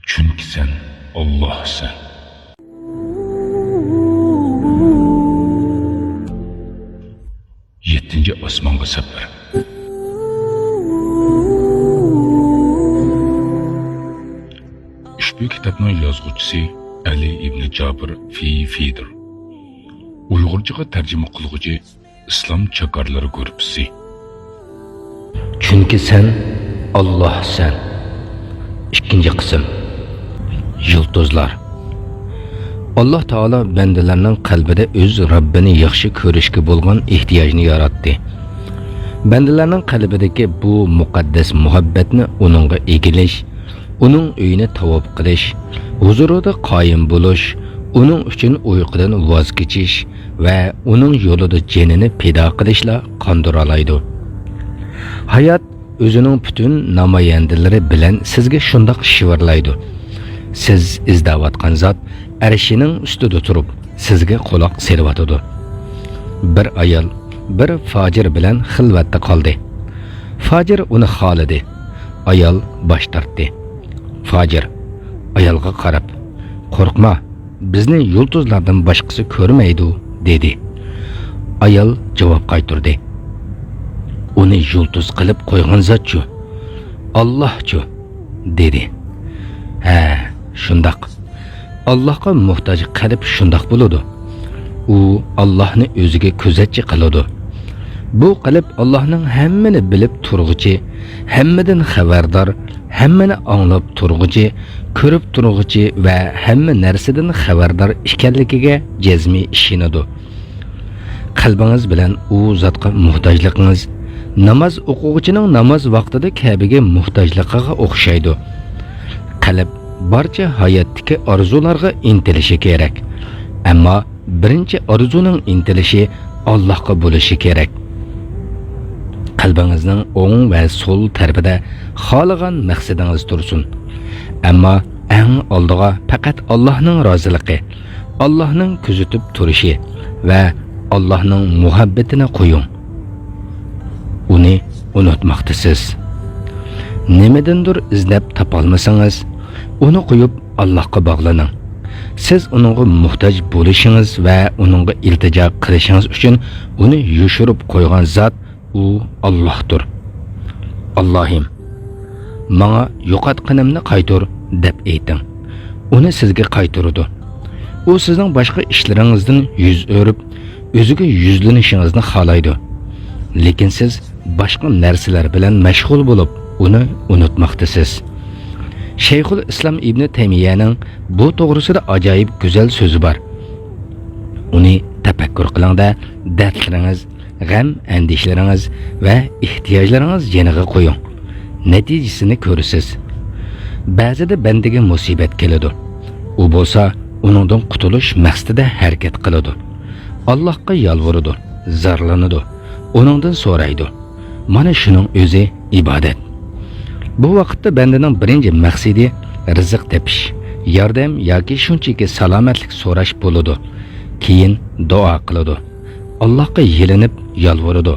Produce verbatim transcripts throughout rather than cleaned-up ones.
چۈنكى سەن ئاللاھسەن. يەتتىنچى ئاسمانغا سەپەر. ئۇشبۇ كىتابنىڭ يازغۇچىسى ئەلى ئىبنى جابىر فىفىدۇر. ئۇيغۇرچىغا تەرجىمە قىلغۇچى ئىسلام چاكارلىرى گۇرۇپپىسى. چۈنكى سەن ئاللاھسەن. ئىككىنچى قىسىم. يۇلتۇزلار. ئاللاھ تائالا بەندىلەرنىڭ قەلبىدە ئۆز رەببىنى ياخشى كۆرۈشكە بولغان ئېھتىياجنى ياراتتى. بەندىلەرنىڭ قەلبىدىكى بۇ مۇقەددەس مۇھەببەتنى ئۇنىڭغا ئېگىلىش، ئۇنىڭ ئۆيىنى تاۋاپ قىلىش، ھۇزۇرىدا قايىم بولۇش، ئۇنىڭ ئۈچۈن ئۇيقۇدىن ۋاز كېچىش ۋە ئۇنىڭ يولىدا جېنىنى پىدا قىلىشلا قاندۇرالايدۇ. ھايات ئۆزىنىڭ پۈتۈن نامايەندىلىرى بىلەن سىزگە شۇنداق شىۋىرلايدۇ. سىز ئىزدەۋاتقان زات ئەرشىنىڭ ئۈستىدە تۇرۇپ، سىزگە قۇلاق سېلىۋاتىدۇ. بىر ئايال بىر فاجىر بىلەن خىلۋەتتە قالدى. فاجىر ئۇنى خالىدى. ئايال باش تارتتى. فاجىر ئايالغا قاراپ، «قورقما، بىزنى يۇلتۇزلاردىن باشقىسى كۆرمەيدۇ» دېدى. ئايال جاۋاب قايتۇردى، «ئۇنى يۇلتۇز قىلىپ قويغان زاتچۇ؟ ئاللاھچۇ؟» دېدى. ھە، شۇنداق. ئاللاھقا موھتاج قەلب شۇنداق بولىدۇ. ئۇ ئاللاھنى ئۆزىگە كۆزەتچى قىلىدۇ. بۇ قەلب ئاللاھنىڭ ھەممىنى بىلىپ تۇرغۇچى، ھەممىدىن خەۋەردار، ھەممىنى ئاڭلاپ تۇرغۇچى، كۆرۈپ تۇرغۇچى ۋە ھەممە نەرسىدىن خەۋەردار ئىكەنلىكىگە جەزمىي ئىشىنىدۇ. قەلبىڭىز بىلەن ئۇ زاتقا موھتاجلىقىڭىز ناماز ئوقۇغۇچىنىڭ ناماز ۋاقتىدا كەبىگە موھتاجلىقىغا ئوخشايدۇ. قەلب بارچە ھاياتتىكى ئارزۇلارغا ئىنتىلىشى كېرەك. ئەمما بىرىنچى ئارزۇنىڭ ئىنتىلىشى ئاللاھقا بولۇشى كېرەك. قەلبىڭىزنىڭ ئوڭ ۋە سول تەرىپىدە خالىغان مەقسىتىڭىز تۇرسۇن. ئەمما ئەڭ ئالدىغا پەقەت ئاللاھنىڭ رازىلىقى، ئاللاھنىڭ كۆزىتىپ تۇرۇشى ۋە ئاللاھنىڭ مۇھەببىتىنى قويۇڭ. ئۇنى ئۇنتۇماقتىسىز. نېمىدىندۇر ئىزدەپ تاپالمىسىڭىز، ئۇنى قويۇپ ئاللاھقا باغلىنىڭ. سىز ئۇنىڭغا موھتاج بولۇشىڭىز ۋە ئۇنىڭغا ئىلتىجا قىلىشىڭىز ئۈچۈن ئۇنى يوشۇرۇپ قويغان زات ئۇ ئاللاھتۇر. «ئاللاھىم، ماڭا يوقاتقىنىمنى قايتۇر» دەپ ئېيتىڭ. ئۇنى سىزگە قايتۇرىدۇ. ئۇ سىزنىڭ باشقا ئىشلىرىڭىزدىن يۈز ئۆرۈپ، ئۆزىگە يۈزلىنىشىڭىزنى خالايدۇ. لېكىن سىز باشقا نەرسىلەر بىلەن مەشغۇل بولۇپ، ئۇنى ئۇنتۇماقتىسىز. شەيخۇل ئىسلام ئىبنى تەيمىيەنىڭ بۇ توغرىسىدا ئاجايىپ گۈزەل سۆزى بار. ئۇنى تەپەككۇر قىلىڭ-دە، دەردلىرىڭىز، غەم-ئەندىشىلىرىڭىز ۋە ئېھتىياجلىرىڭىز يېنىغا قويۇڭ. نەتىجىسىنى كۆرىسىز. بەزىدە بەندىگە مۇسىبەت كېلىدۇ. ئۇ بولسا ئۇنىڭدىن قۇتۇلۇش مەقسىتىدە ھەرىكەت قىلىدۇ. ئاللاھقا يالۋۇرىدۇ، زارلىنىدۇ، ئۇنىڭدىن سورايدۇ. مانا شۇنىڭ ئۆزى ئىبادەت. بۇ ۋاقىتتا بەندىنىڭ بىرىنچى مەقسىتى رىزىق تېپىش، ياردەم ياكى شۇنچىكى سالامەتلىك سوراش بولىدۇ. كېيىن دۇئا قىلىدۇ. ئاللاھقا يېلىنىپ يالۋۇرىدۇ.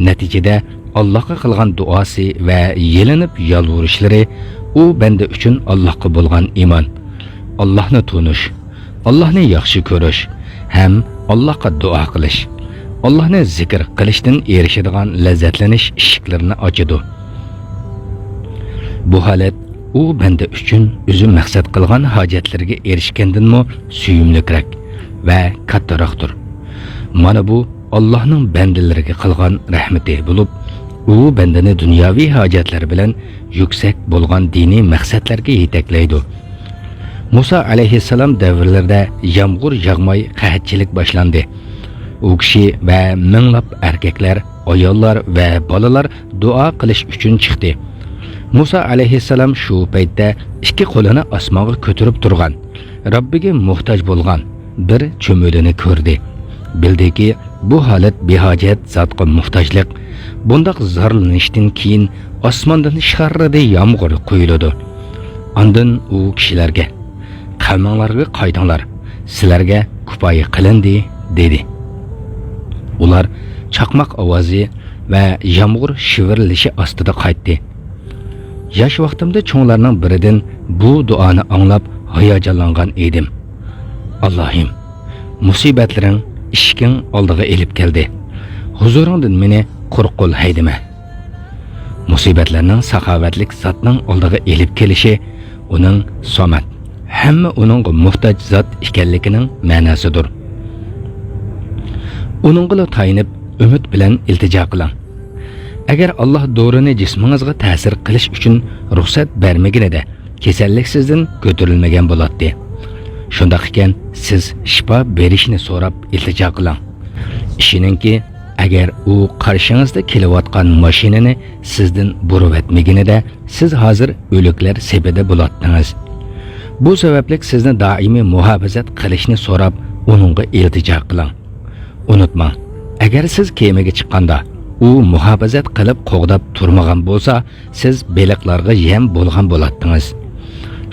نەتىجىدە ئاللاھقا قىلغان دۇئاسى ۋە يېلىنىپ يالۋۇرۇشلىرى ئۇ بەندە ئۈچۈن ئاللاھقا بولغان ئىمان، ئاللاھنى تونۇش، ئاللاھنى ياخشى كۆرۈش ھەم ئاللاھقا دۇئا قىلىش، ئاللاھنى زىكىر قىلىشتىن ئېرىشىدىغان لەززەتلىنىش ئىشىكلىرىنى ئاچىدۇ. بۇ ھالەت ئۇ بەندە ئۈچۈن ئۆزى مەقسەت قىلغان ھاجەتلىرىگە ئېرىشكەندىنمۇ سۆيۈملۈكرەك ۋە كاتتىراقتۇر. مانا بۇ ئاللاھنىڭ بەندىلىرىگە قىلغان رەھمىتى بولۇپ، ئۇ بەندىنى دۇنياۋى ھاجەتلەر بىلەن يۈكسەك بولغان دىنىي مەقسەتلەرگە يېتەكلەيدۇ. مۇسا ئەلەيھىسسالام دەۋرلىرىدە يامغۇر ياغماي قەھەتچىلىك باشلاندى. ئۇ كىشى ۋە مىڭلاپ ئەركەكلەر، ئاياللار ۋە بالىلار دۇئا قىلىش ئۈچۈن چىقتى. مۇسا ئەلەيھىسسالام شۇ پەيتتە ئىككى قولىنى ئاسمانغا كۆتۈرۈپ تۇرغان، رەببىگە موھتاج بولغان بىر چۈمۈلىنى كۆردى. بىلدىكى، بۇ ھالەت بىھاجەت زاتقا موھتاجلىق، بۇنداق زارلىنىشتىن كېيىن ئاسماندىن شاررىدە يامغۇر قۇيۇلىدۇ. ئاندىن ئۇ كىشىلەرگە، «قەۋمىڭلارغا قايتىڭلار، سىلەرگە كۇپايە قىلىندى» دېدى. ئۇلار چاقماق ئاۋازى ۋە يامغۇر شىۋىرلىشى ئاستىدا قايتتى. ياش ۋاقتىمدا چوڭلارنىڭ بىرىدىن بۇ دۇئانى ئاڭلاپ ھاياجانلانغان ئىدىم. ئاللاھىم، مۇسىبەتلىرىڭ ئىشىكىڭ ئالدىغا ئېلىپ كەلدى. ھۇزۇرۇڭدىن مېنى قۇرۇق قول ھەيدىمە. مۇسىبەتلەرنىڭ ساخاۋەتلىك زاتنىڭ ئالدىغا ئېلىپ كېلىشى ئۇنىڭ سامەت، ھەممە ئۇنىڭغا موھتاج زات ئىكەنلىكىنىڭ مەناسىدۇر. ئۇنىڭغىلا تايىنىپ، ئۈمىد بىلەن ئىلتىجا قىلىڭ. ئەگەر ئاللاھ دورىنى جىسمىڭىزغا تەسىر قىلىش ئۈچۈن رۇخسەت بەرمىگىنىدە، كېسەللىك سىزدىن كۆتۈرۈلمىگەن بولاتتى. شۇنداق ئىكەن، سىز شىپا بېرىشنى سوراپ ئىلتىجا قىلىڭ. ئىشىنىڭكى، ئەگەر ئۇ قارشىڭىزدا كېلىۋاتقان ماشىنىنى سىزدىن بۇرۇۋەتمىگىنىدە، سىز ھازىر ئۆلۈكلەر سېپىدە بولاتتىڭىز. بۇ سەۋەبلىك سىزنى دائىمىي مۇھاپىزەت قىلىشنى سوراپ، ئۇنىڭغا ئىلتىجا قىلىڭ. ئۇنتۇماڭ، ئەگەر سىز كېمىگە چىققاندا ئۇ مۇھاپىزەت قىلىپ قوغداپ تۇرمىغان بولسا، سىز بېلىقلارغا يەم بولغان بولاتتىڭىز.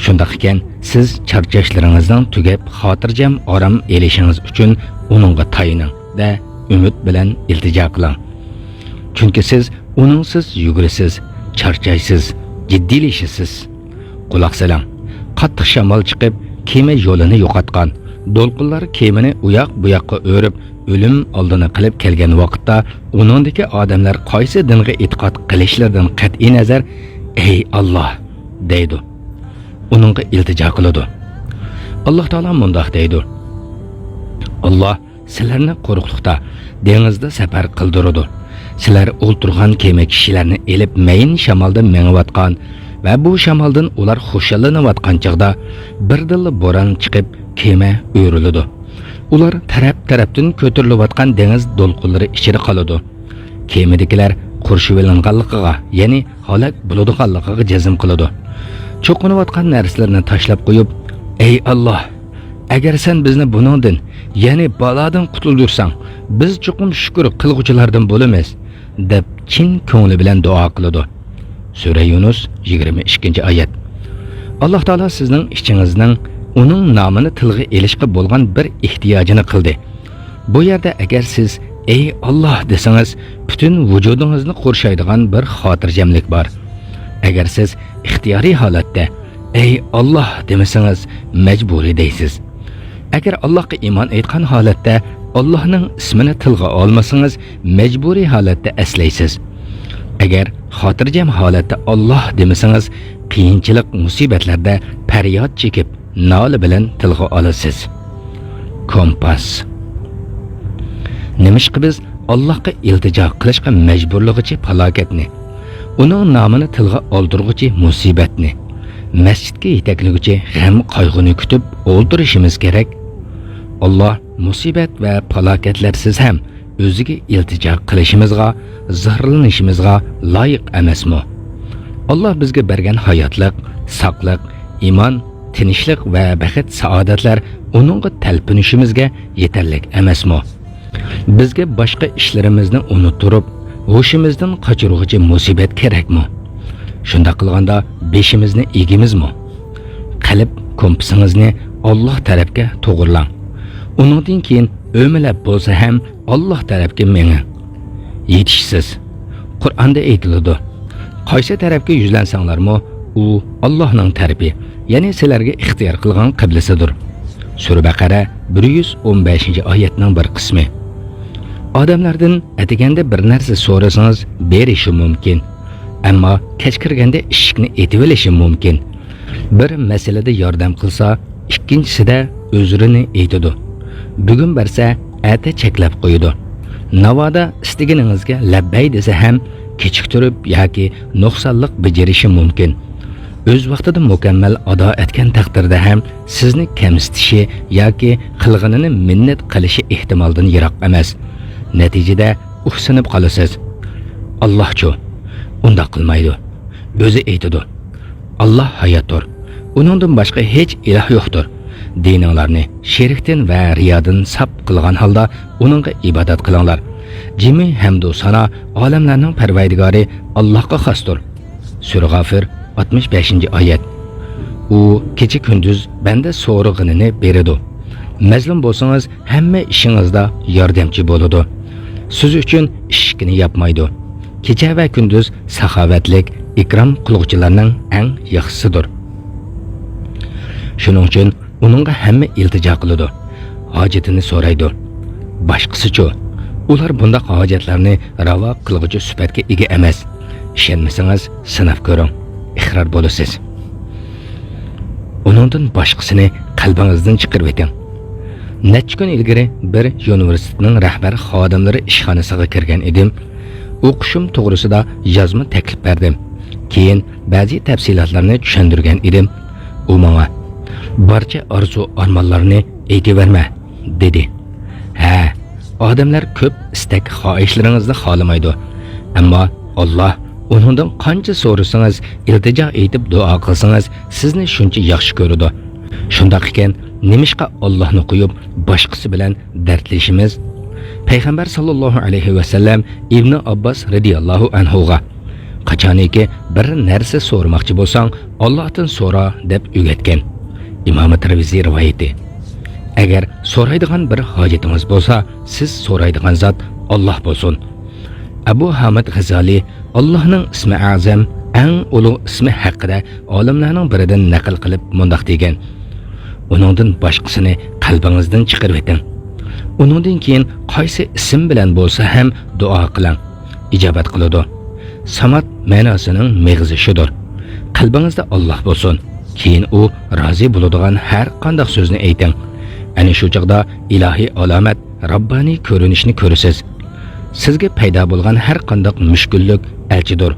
شۇنداق ئىكەن، سىز چارچاشلىرىڭىزنىڭ تۈگەپ، خاتىرجەم ئارام ئېلىشىڭىز ئۈچۈن ئۇنىڭغا تايىنىڭ-دە، ئۈمىد بىلەن ئىلتىجا قىلىڭ. چۈنكى سىز ئۇنىڭسىز يۈگۈرىسىز، چارچايسىز، جىددىيلىشىسىز. قۇلاق سېلىڭ، قاتتىق شامال چىقىپ، كېمە يولىنى يوقاتقان. دولقۇنلار كېمىنى ئۇياق-بۇياققا ئۆرۈپ، ئۆلۈم ئالدىنى قىلىپ كەلگەن ۋاقىتتا، ئۇنىڭدىكى ئادەملەر قايسى دىنغا ئېتىقاد قىلىشلىرىدىن قەتئىينەزەر، «ئەي ئاللاھ!» دەيدۇ. ئۇنىڭغا ئىلتىجا قىلىدۇ. ئاللاھ تائالا مۇنداق دەيدۇ: ئاللاھ سىلەرنى قۇرۇقلۇقتا، دېڭىزدا سەپەر قىلدۇرىدۇ. سىلەر ئولتۇرغان كېمە كىشىلەرنى ئېلىپ مەيىن شامالدا مېڭىۋاتقان ۋە بۇ شامالدىن ئۇلار خۇشاللىنىۋاتقان چاغدا، بىردىنلا بوران چىقىپ، كېمە ئۆرۈلىدۇ. ئۇلار تەرەپ-تەرەپتىن كۆتۈرۈلۈۋاتقان دېڭىز دولقۇنلىرى ئىچىدە قالىدۇ. كېمىدىكىلەر قورشىۋېلىنغانلىقىغا، يەنى ھالاك بولىدىغانلىقىغا جەزم قىلىدۇ. چوقۇنۇۋاتقان نەرسىلىرىنى تاشلاپ قويۇپ، «ئەي ئاللاھ، ئەگەر سەن بىزنى بۇنىڭدىن، يەنى بالادىن قۇتۇلدۇرساڭ، بىز چوقۇم شۈكۈر قىلغۇچىلاردىن بولىمىز» دەپ، چىن كۆڭلى بىلەن دۇئا قىلىدۇ. سۈرە يۇنۇس، يىگىرمە ئىككىنچى ئايەت. ئاللاھ تائالا سىزنىڭ ئىچىڭىزنىڭ ئۇنىڭ نامىنى تىلغا ئېلىشقا بولغان بىر ئېھتىياجىنى قىلدى. بۇ يەردە ئەگەر سىز «ئەي ئاللاھ» دېسىڭىز، پۈتۈن ۋۇجۇدىڭىزنى قورشايدىغان بىر خاتىرجەملىك بار. ئەگەر سىز ئىختىيارىي ھالەتتە «ئەي ئاللاھ» دېمىسىڭىز، مەجبۇرىي دەيسىز. ئەگەر ئاللاھقا ئىمان ئېيتقان ھالەتتە ئاللاھنىڭ ئىسمىنى تىلغا ئالمىسىڭىز، مەجبۇرىي ھالەتتە ئەسلەيسىز. ئەگەر خاتىرجەم ھالەتتە «ئاللاھ» دېمىسىڭىز، قىيىنچىلىق، مۇسىبەتلەردە پەرياد چېكىپ، نالە بىلەن تىلغا ئالىسىز. كومپاس. نېمىشقا بىز ئاللاھقا ئىلتىجا قىلىشقا مەجبۇرلىغۇچى پالاكەتنى، ئۇنىڭ نامىنى تىلغا ئالدۇرغۇچى مۇسىبەتنى، مەسچىتكە يېتەكلىگۈچى غەم-قايغۇنى كۈتۈپ ئولتۇرۇشىمىز كېرەك؟ ئاللاھ مۇسىبەت ۋە پالاكەتلەرسىز ھەم ئۆزىگە ئىلتىجا قىلىشىمىزغا، زارلىنىشىمىزغا لايىق ئەمەسمۇ؟ ئاللاھ بىزگە بەرگەن ھاياتلىق، ساقلىق، ئىمان، تىنچلىق ۋە بەخت-سائادەتلەر ئۇنىڭغا تەلپۈنۈشىمىزگە يېتەرلىك ئەمەسمۇ؟ بىزگە باشقا ئىشلىرىمىزنى ئۇنتۇرۇپ، ھوشىمىزدىن قاچۇرغۇچى مۇسىبەت كېرەكمۇ؟ شۇنداق قىلغاندا بېشىمىزنى ئېگىمىزمۇ؟ قەلب كومپىسىڭىزنى ئاللاھ تەرەپكە توغرىلاڭ. ئۇنىڭدىن كېيىن ئۆمىلەپ بولسا ھەم ئاللاھ تەرەپكە مېڭىڭ. يېتىشسىز. قۇرئاندا ئېيتىلىدۇ: «قايسى تەرەپكە يۈزلەنسەڭلارمۇ، ئۇ ئاللاھنىڭ تەرىپى، يەنى سىلەرگە ئىختىيار قىلغان قىبلىسىدۇر.» سۈرە بەقەرە، بىر يۈز ئون بەشىنچى ئايەتنىڭ بىر قىسمى. ئادەملەردىن ئەتىگەندە بىر نەرسە سورىسىڭىز، بېرىشى مۇمكىن. ئەمما كەچ كىرگەندە ئىشىكنى ئېتىۋېلىشى مۇمكىن. بىر مەسىلىدە ياردەم قىلسا، ئىككىنچىسىدە ئۆزرىنى ئېيتىدۇ. بۈگۈن بەرسە، ئەتە چەكلەپ قويىدۇ. ناۋادا ئىستىگىنىڭىزگە لەببەي دېسە ھەم، كېچىكتۈرۈپ ياكى نۇقسانلىق بېجىرىشى مۇمكىن. ئۆز ۋاقتىدا مۇكەممەل ئادا ئەتكەن تەقدىردە ھەم سىزنى كەمسىتىشى ياكى قىلغىنىنى مىننەت قىلىشى ئېھتىمالدىن يىراق ئەمەس. نەتىجىدە ئۇھسىنىپ قالىسىز. ئاللاھچۇ؟ ئۇنداق قىلمايدۇ. ئۆزى ئېيتىدۇ: «ئاللاھ ھاياتتۇر. ئۇنىڭدىن باشقا ھېچ ئىلاھ يوقتۇر. دىنىڭلارنى شىركتىن ۋە رىيادىن ساپ قىلغان ھالدا ئۇنىڭغا ئىبادەت قىلىڭلار. جىمى ھەمدۇ سانا ئالەملەرنىڭ پەرۋەردىگارى ئاللاھقا خاستۇر.» سۈرە غافىر، ئاتمىش بەشىنچى ئايەت. ئۇ كېچە-كۈندۈز بەندە سورىغىنىنى بېرىدۇ. مەزلۇم بولسىڭىز، ھەممە ئىشىڭىزدا ياردەمچى بولىدۇ. سىز ئۈچۈن ئىشىكنى ياپمايدۇ. كېچە ۋە كۈندۈز ساخاۋەتلىك، ئىكرام قىلغۇچىلارنىڭ ئەڭ ياخشىسىدۇر. شۇنىڭ ئۈچۈن ئۇنىڭغا ھەممە ئىلتىجا قىلىدۇ، ھاجىتىنى سورايدۇ. باشقىسىچۇ؟ ئۇلار بۇنداق ھاجەتلەرنى راۋا قىلغۇچى سۈپەتكە ئىگە ئەمەس. ئىشەنمىسىڭىز، سىناپ كۆرۈڭ، ئىقرار بولىسىز. ئۇنىڭدىن باشقىسىنى قەلبىڭىزدىن چىقىرىۋېتىڭ. نەچچە كۈن ئىلگىرى بىر يۇنىۋېرسىتېتنىڭ رەھبەر خادىملىرى ئىشخانىسىغا كىرگەن ئىدىم. ئوقۇشۇم توغرىسىدا يازما تەكلىپ بەردىم. كېيىن بەزى تەپسىلاتلارنى چۈشەندۈرگەن ئىدىم. ئۇ ماڭا، «بارچە ئارزۇ-ئارمانلارنى ئېيتىۋەرمە» دېدى. ھە، ئادەملەر كۆپ ئىستەك-خاھىشلىرىڭىزنى خالىمايدۇ. ئەمما ئاللاھ ئۇنىڭدىن قانچە سورىسىڭىز، ئىلتىجا ئېيتىپ دۇئا قىلسىڭىز، سىزنى شۇنچە ياخشى كۆرىدۇ. شۇنداق ئىكەن، نېمىشقا ئاللاھنى قويۇپ، باشقىسى بىلەن دەردلىشىمىز؟ پەيغەمبەر ساللاللاھۇ ئەلەيھى ۋەسەللەم ئىبنى ئابباس رەزىياللاھۇ ئەنھۇغا، «قاچانكى بىر نەرسە سورىماقچى بولساڭ، ئاللاھتىن سورا» دەپ ئۆگەتكەن. ئىمامى تىرمىزى رىۋايىتى. ئەگەر سورايدىغان بىر ھاجىتىڭىز بولسا، سىز سورايدىغان زات ئاللاھ بولسۇن. ئەبۇ ھامىد غەزالى ئاللاھنىڭ ئىسمى ئەزەم، ئەڭ ئۇلۇغ ئىسمى ھەققىدە ئالىملارنىڭ بىرىدىن نەقىل قىلىپ مۇنداق دېگەن: «ئۇنىڭدىن باشقىسىنى قەلبىڭىزدىن چىقىرىۋېتىڭ. ئۇنىڭدىن كېيىن قايسى ئىسىم بىلەن بولسا ھەم دۇئا قىلىڭ، ئىجابەت قىلىدۇ.» سامات مەناسىنىڭ مېغىزى شۇدۇر: قەلبىڭىزدە ئاللاھ بولسۇن، كېيىن ئۇ رازى بولىدىغان ھەر قانداق سۆزنى ئېيتىڭ. ئەنە شۇ چاغدا ئىلاھىي ئالامەت، راببانىي كۆرۈنۈشنى كۆرىسىز. سىزگە پەيدا بولغان ھەر قانداق مۈشكۈللۈك ئەلچىدۇر.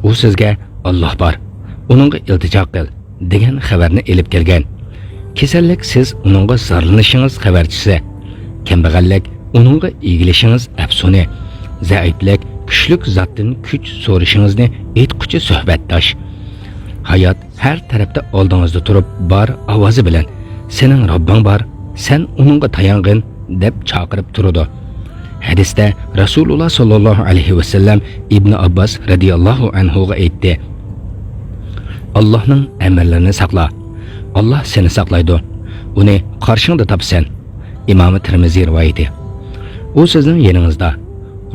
ئۇ سىزگە «ئاللاھ بار، ئۇنىڭغا ئىلتىجا قىل» دېگەن خەۋەرنى ئېلىپ كەلگەن. كېسەللىك سىز ئۇنىڭغا زارلىنىشىڭىز خەۋەرچىسى. كەمبەغەللىك ئۇنىڭغا ئېگىلىشىڭىز ئەپسۇنى. زەئىپلىك كۈچلۈك زاتتىن كۈچ سورىشىڭىزنى ئېيتقۇچى سۆھبەتداش. ھايات ھەر تەرەپتە ئالدىڭىزدا تۇرۇپ بار ئاۋازى بىلەن، «سېنىڭ راببىڭ بار، سەن ئۇنىڭغا تايانغىن» دەپ چاقىرىپ تۇرىدۇ. ھەدىستە رەسۇلۇللاھ ساللاللاھۇ ئەلەيھى ۋەسەللەم ئىبنى ئابباس رەزىياللاھۇ ئەنھۇغا ئېيتتى: «ئاللاھنىڭ ئەمىرلىرىنى ساقلا، ئاللاھ سېنى ساقلايدۇ، ئۇنى قارشىڭدا تاپىسەن.» ئىمامى تىرمىزى رىۋايىتى. ئۇ سىزنىڭ يېنىڭىزدا،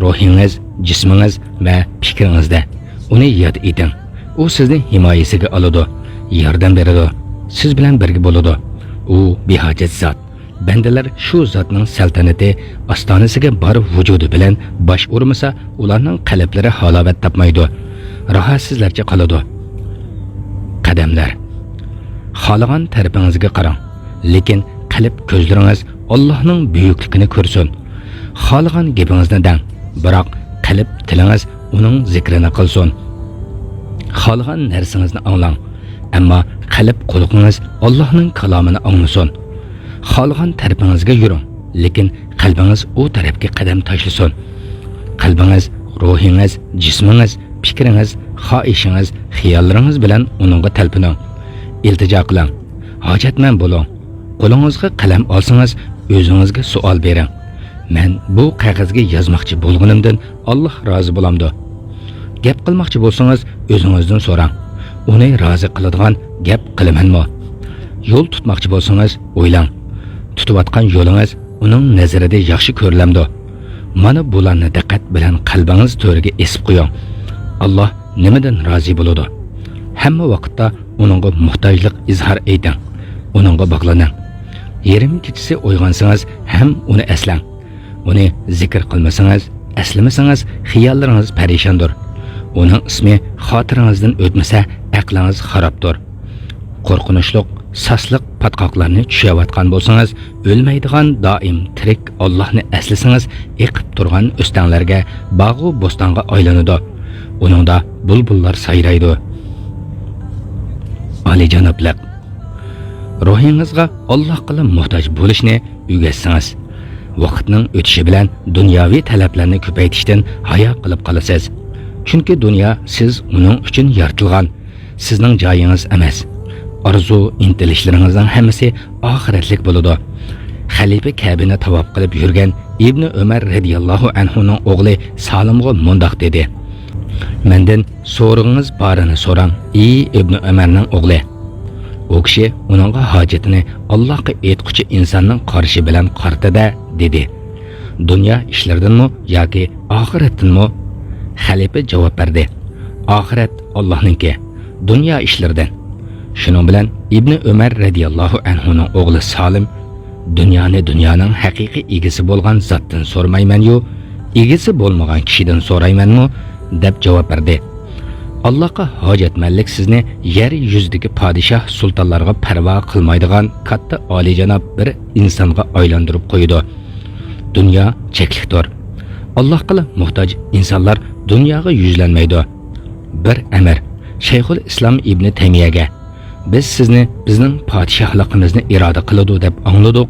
روھىڭىز، جىسمىڭىز ۋە پىكرىڭىزدە. ئۇنى ياد ئېتىڭ. ئۇ سىزنى ھىمايىسىگە ئالىدۇ، ياردەم بېرىدۇ، سىز بىلەن بىرگە بولىدۇ. ئۇ بىھاجەت زات. بەندىلەر شۇ زاتنىڭ سەلتەنىتى ئاستانىسىگە بار ۋۇجۇدى بىلەن باش ئۇرمىسا، ئۇلارنىڭ قەلبلىرى ھالاۋەت تاپمايدۇ، راھەتسىزلەرچە قالىدۇ. قەدەملەر. خالىغان تەرىپىڭىزگە قاراڭ، لېكىن قەلب كۆزلىرىڭىز ئاللاھنىڭ بۈيۈكلۈكىنى كۆرسۇن. خالىغان گېپىڭىزنى دەڭ، بىراق قەلب تىلىڭىز ئۇنىڭ زىكرىنى قىلسۇن. خالىغان نەرسىڭىزنى ئاڭلاڭ، ئەمما قەلب قۇلىقىڭىز ئاللاھنىڭ كالامىنى ئاڭلىسۇن. خالىغان تەرىپىڭىزگە يۈرۈڭ، لېكىن قەلبىڭىز ئۇ تەرەپكە قەدەم تاشلىسۇن. قەلبىڭىز، روھىڭىز، جىسمىڭىز، پىكرىڭىز، خاھىشىڭىز، خىياللىرىڭىز بىلەن ئۇنىڭغا تەلپۈنۈڭ. ئىلتىجا قىلىڭ. ھاجەتمەن بولۇڭ. قولىڭىزغا قەلەم ئالسىڭىز، ئۆزىڭىزگە سوئال بېرىڭ: «مەن بۇ قەغەزگە يازماقچى بولغىنىمدىن ئاللاھ رازى بولامدۇ؟» گەپ قىلماقچى بولسىڭىز، ئۆزىڭىزدىن سوراڭ: «ئۇنى رازى قىلىدىغان گەپ قىلىمەنمۇ؟» يول تۇتماقچى بولسىڭىز، ئويلاڭ: «تۇتۇۋاتقان يولىڭىز ئۇنىڭ نەزىرىدە ياخشى كۆرۈلەمدۇ؟» مانا بۇلارنى دىققەت بىلەن قەلبىڭىز تۆرىگە ئېسىپ قويۇڭ. ئاللاھ نېمىدىن رازى بولىدۇ؟ ھەممە ۋاقىتتا ئۇنىڭغا موھتاجلىق ئىزھار ئېيتىڭ، ئۇنىڭغا باغلىنىڭ. يېرىم كېچىسى ئويغانسىڭىز ھەم ئۇنى ئەسلەڭ. ئۇنى زىكىر قىلمىسىڭىز، ئەسلىمىسىڭىز، خىياللىرىڭىز پەرىشاندۇر. ئۇنىڭ ئىسمى خاتىرىڭىزدىن ئۆتمىسە، ئەقلىڭىز خارابتۇر. قورقۇنچلۇق، ساسلىق پاتقاقلارنى چۈشەۋاتقان بولسىڭىز، ئۆلمەيدىغان، دائىم تىرىك ئاللاھنى ئەسلىسىڭىز، ئېقىپ تۇرغان ئۆستەڭلەرگە، باغۇ بوستانغا ئايلىنىدۇ. ئۇنىڭدا بۇلبۇللار سايرايدۇ. ئالىيجانابلىق، روھىڭىزغا ئاللاھقىلا موھتاج بولۇشنى ئۆگەتسىڭىز، ۋاقىتنىڭ ئۆتۈشى بىلەن دۇنياۋى تەلەپلەرنى كۆپەيتىشتىن ھايا قىلىپ قالىسىز. چۈنكى دۇنيا سىز ئۇنىڭ ئۈچۈن يارىتىلغان، سىزنىڭ جايىڭىز ئەمەس. ئارزۇ، ئىنتىلىشلىرىڭىزنىڭ ھەممىسى ئاخىرەتلىك بولىدۇ. خەلىپە كەبىنى تاۋاپ قىلىپ يۈرگەن ئىبنى ئۆمەر رەزىياللاھۇ ئەنھۇنىڭ ئوغلى سالىمغا مۇنداق دېدى: «مەندىن سورىغىڭىز بارىنى سوراڭ، ئى ئىبنى ئۆمەرنىڭ ئوغلى.» ئۇ كىشى ئۇنىڭغا ھاجىتىنى ئاللاھقا ئېيتقۇچى ئىنساننىڭ قارىشى بىلەن قارىتىدە، دېدى. دۇنيا ئىشلىرىدىنمۇ ياكى ئاخىرەتتىنمۇ؟ خەلىپە جاۋاب بەردى: ئاخىرەت ئاللاھنىڭكى، دۇنيا ئىشلىرىدىن. شۇنىڭ بىلەن ئىبنى ئۆمەر رەزىياللاھۇ ئەنھۇنىڭ ئوغلى سالىم، دۇنيانى دۇنيانىڭ ھەقىقىي ئىگىسى بولغان زاتتىن سورىمايمەنيۇ، ئىگىسى بولمىغان كىشىدىن سورايمەنمۇ؟ دەپ جاۋاب بەردى. ئاللاھقا ھاجەتمەنلىك سىزنى يەر يۈزىدىكى پادىشاھ سۇلتانلارغا پەرۋا قىلمايدىغان كاتتا ئالىيجاناب بىر ئىنسانغا ئايلاندۇرۇپ قويىدۇ. دۇنيا چەكلىكتۇر. ئاللاھقىلا موھتاج ئىنسانلار دۇنياغا يۈزلەنمەيدۇ. بىر ئەمىر شەيخۇل ئىسلام ئىبنى تەيمىيەگە، «بىز سىزنى بىزنىڭ پادىشاھلىقىمىزنى ئىرادە قىلىدۇ دەپ ئاڭلىدۇق،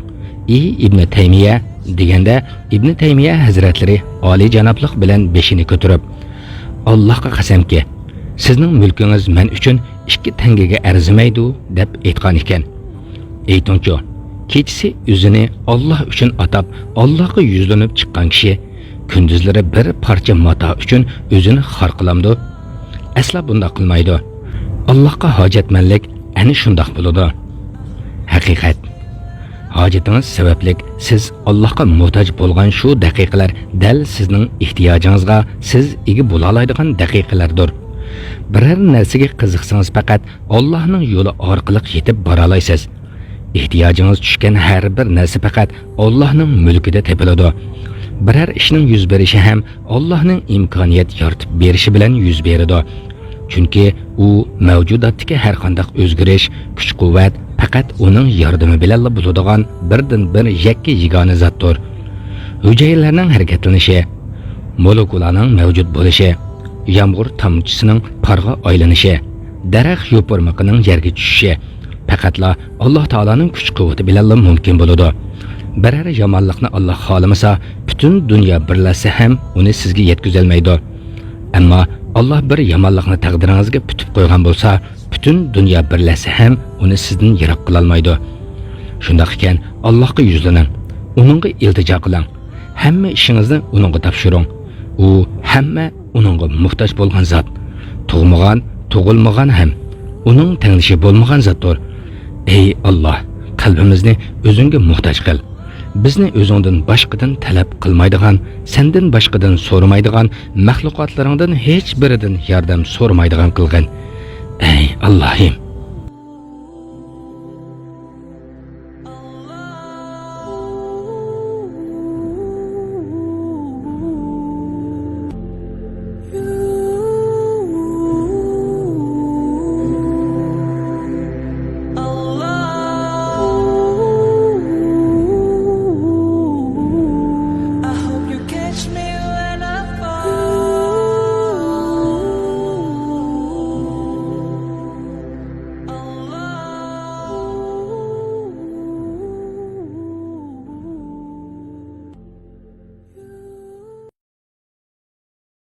ئى ئىبنى تەيمىيە» دېگەندە، ئىبنى تەيمىيە ھەزرەتلىرى ئالىيجانابلىق بىلەن بېشىنى كۆتۈرۈپ، «ئاللاھقا قەسەمكى، سىزنىڭ مۈلكىڭىز مەن ئۈچۈن ئىككى تەڭگىگە ئەرزىمەيدۇ» دەپ ئېيتقان ئىكەن. ئېيتىڭچۇ، كېچىسى ئۆزىنى ئاللاھ ئۈچۈن ئاتاپ، ئاللاھقا يۈزلىنىپ چىققان كىشى كۈندۈزلىرى بىر پارچە ماتا ئۈچۈن ئۆزىنى خار قىلامدۇ؟ ئەسلا بۇنداق قىلمايدۇ. ئاللاھقا ھاجەتمەنلىك ئەنە شۇنداق بولىدۇ. ھەقىقەت. ھاجىتىڭىز سەۋەبلىك سىز ئاللاھقا موھتاج بولغان شۇ دەقىقىلەر دەل سىزنىڭ ئېھتىياجىڭىزغا سىز ئىگە بولالايدىغان دەقىقىلەردۇر. بىرەر نەرسىگە قىزىقسىڭىز پەقەت ئاللاھنىڭ يولى ئارقىلىق يېتىپ بارالايسىز. ئېھتىياجىڭىز چۈشكەن ھەر بىر نەرسە پەقەت ئاللاھنىڭ مۈلكىدە تېپىلىدۇ. بىرەر ئىشنىڭ يۈز بېرىشى ھەم ئاللاھنىڭ ئىمكانىيەت يارىتىپ بېرىشى بىلەن يۈز بېرىدۇ. چۈنكى ئۇ مەۋجۇداتتىكى ھەرقانداق ئۆزگىرىش، كۈچ-قۇۋۋەت پەقەت ئۇنىڭ ياردىمى بىلەنلا بولىدىغان بىردىنبىر يەككە يېگانە زاتتۇر. ھۈجەيرىلەرنىڭ ھەرىكەتلىنىشى، مولېكۇلانىڭ مەۋجۇت بولۇشى، يامغۇر تامچىسىنىڭ پارغا ئايلىنىشى، دەرەخ يوپۇرمىقىنىڭ يەرگە چۈشۈشى، پەقەتلا ئاللاھ تائالانىڭ كۈچ-قۇۋۋىتى بىلەنلا مۇمكىن بولىدۇ. بىرەر يامانلىقنى ئاللاھ خالىمىسا، پۈتۈن دۇنيا بىرلەشسە ھەم ئۇنى سىزگە يەتكۈزەلمەيدۇ. ئەمما ئاللاھ بىر يامانلىقنى تەقدىرىڭىزگە پۈتۈپ قويغان بولسا، پۈتۈن دۇنيا بىرلەشسە ھەم ئۇنى سىزدىن يىراق قىلالمايدۇ. شۇنداق ئىكەن، ئاللاھقا يۈزلىنىڭ، ئۇنىڭغا ئىلتىجا قىلىڭ. ھەممە ئىشىڭىزنى ئۇنىڭغا تاپشۇرۇڭ. ئۇ ھەممە ئۇنىڭغا موھتاج بولغان زات. تۇغمىغان، تۇغۇلمىغان ھەم ئۇنىڭ تەڭلىشى بولمىغان زاتتۇر. ئەي ئاللاھ، قەلبىمىزنى ئۆزۈڭگە موھتاج قىل. بىزنى ئۆزۈڭدىن باشقىدىن تەلەپ قىلمايدىغان، سەندىن باشقىدىن سورىمايدىغان، مەخلۇقاتلىرىڭدىن ھېچ بىرىدىن ياردەم سورىمايدىغان قىلغىن. ئەي ئاللاھىم!